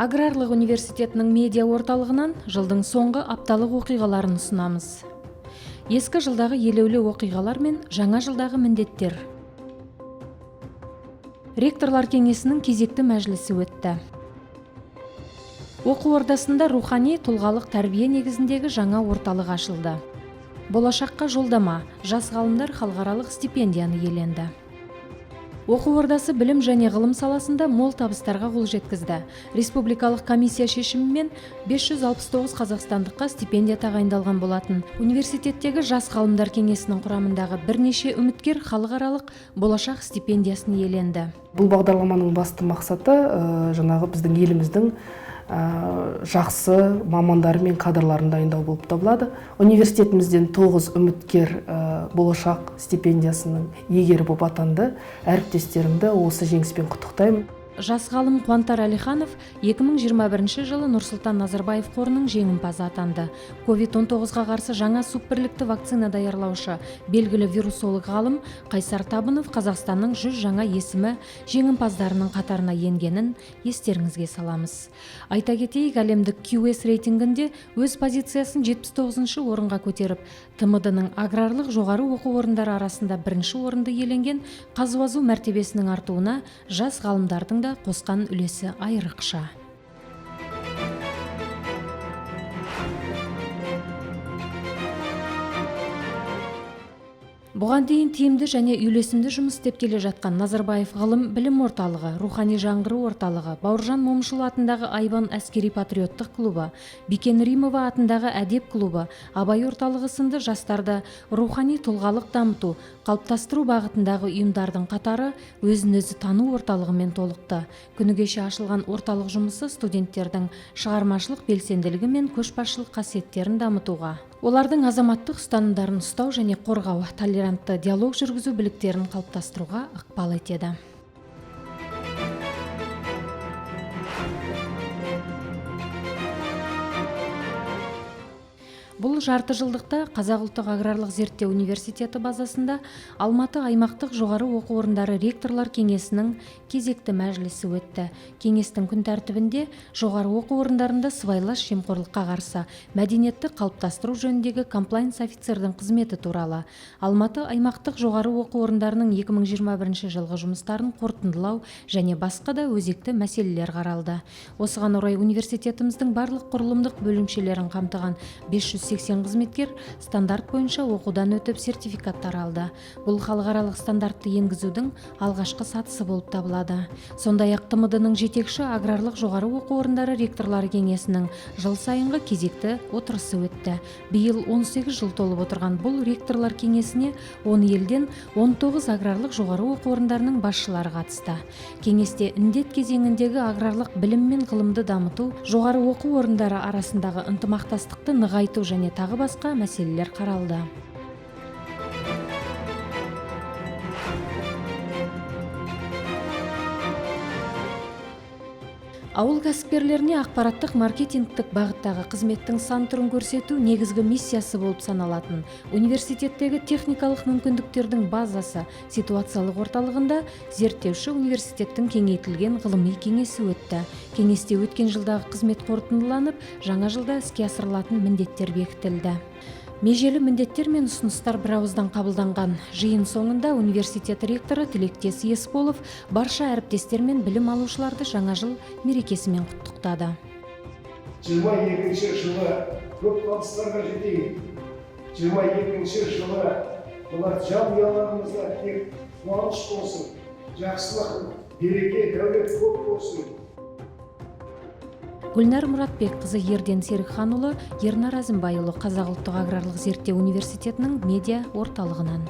Аграрлық университетінің медиа орталығынан жылдың соңғы апталық оқиғаларын ұсынамыз. Ескі жылдағы елеулі оқиғалар мен жаңа жылдағы міндеттер. Ректорлар кеңесінің кезекті мәжілісі өтті. Оқу ордасында рухани тұлғалық тәрбие негізіндегі жаңа орталық ашылды. Болашаққа жолдама, жас ғалымдар халықаралық стипендияны иеленді. Оқу ордасы білім және ғылым саласында мол табыстарға қол жеткізді. Республикалық комиссия шешімімен 569 қазақстандыққа стипендия тағайындалған болатын. Университеттегі жас ғалымдар кеңесінің құрамындағы бірнеше үміткер халықаралық болашақ стипендиясын иеленді. Бұл бағдарламаның басты мақсаты жаңағы біздің еліміздің жақсы мамандары мен кадрларын дайындау болып табылады. Университетімізден 9 үміткер болашақ стипендиясының иегері болып атанды. Әріптестерімді осы жеңіспен құттықтаймын. Жас ғалым Қуантар Әлиханов 2021 жылы Нұрсұлтан Назарбаев қорының жеңімпазы атанды. COVID-19-ға қарсы жаңа суббірлікті вакцина даярлаушы белгілі вирусолог ғалым Қайсар Табынов Қазақстанның 100 жаңа есімі жеңімпаздарының қатарына енгенін естеріңізге саламыз. Айта кетейік, әлемдік QS рейтингінде өз позициясын 79-шы орынға көтеріп, ТМД-ның аграрлық жоғары оқу орындары арасында бірінші орынды иеленген ҚазҰАЗУ мәртебесінің артуына жас ғалымдардың да қосқан үлесі айрықша. Бұған дейін тиімді және үйлесімді жұмыс істеп келе жатқан Назарбаев ғылым білім орталығы, Рухани жаңғыру орталығы, Бауыржан Момышұлы атындағы Айбан әскери патриоттық клубы, Бикен Римова атындағы әдеп клубы, Абай орталығы сынды жастарды рухани тұлғалық дамыту, қалыптастыру бағытындағы ұйымдардың қатары өзін-өзі тану орталығымен толықты. Күні кеше ашылған орталық жұмысы студенттердің шығармашылық белсенділігі мен көшбасшылық қасиеттерін дамытуға, олардың азаматтық ұстанымдарын ұстау және қорғау, толерантты диалог жүргізу біліктерін қалыптастыруға ықпал етеді. Бұл жарты жылдықта Қазақ ұлттық аграрлық зерттеу университеті базасында Алматы аймақтық жоғары оқу орындары ректорлар кеңесінің кезекті мәжілісі өтті. Кеңестің күн тәртібінде жоғары оқу орындарында сыбайлас жемқорлыққа қарсы мәдениетті қалыптастыру жөніндегі комплайнс офицердің қызметі туралы, Алматы аймақтық жоғары оқу орындарының 2021 жылғы жұмыстарын қорытындылау және басқа да өзекті мәселелер қаралды. Осыған орай университетіміздің барлық құрылымдық бөлімшелерін қамтыған 580 қызметкер стандарт бойынша оқудан өтіп сертификаттар алды. Бұл халықаралық стандартты енгізудің алғашқы сатысы болып табылады. Сондай-ақ ТМД-ның жетекші аграрлық жоғары оқу орындары ректорлары кеңесінің жыл сайынғы кезекті отырысы өтті. Биыл 18 жыл толып отырған бұл ректорлар кеңесіне 10 елден 19 аграрлық жоғары оқу орындарының басшылары қатысты. Кеңесте індет кезеңіндегі аграрлық білім мен ғылымды дамыту, жоғары оқу орындары арасындағы ынтымақтастықты нығайту және тағы басқа мәселелер қаралды. Ауыл кәсіпкерлеріне ақпараттық маркетингтік бағыттағы қызметтің сан түрін көрсету негізгі миссиясы болып саналатын университеттегі техникалық мүмкіндіктердің базасы ситуациялық орталығында зерттеуші университеттің кеңейтілген ғылыми кеңесі өтті. Кеңесте өткен жылдағы қызмет қорытындыланып, жаңа жылда іске асырылатын міндеттер бекітілді. Межелі міндеттер мен ұсыныстар бірауыздан қабылданған. Жиын соңында университет ректоры Тілектес Есболов барша әріптестер мен білім алушыларды жаңа жыл мерекесімен құттықтады. 22 жылы көп табыстарға жетейік. 22 жылы мына жанұяларымызда тек қуаныш болсын, жақсылық, береке, дәулет көп болсын. Гүлнар Мұратбекқызы, Ерден Серікханұлы, Ернар Әзімбайұлы, Қазақ ұлттық аграрлық зерттеу университетінің медиа орталығынан.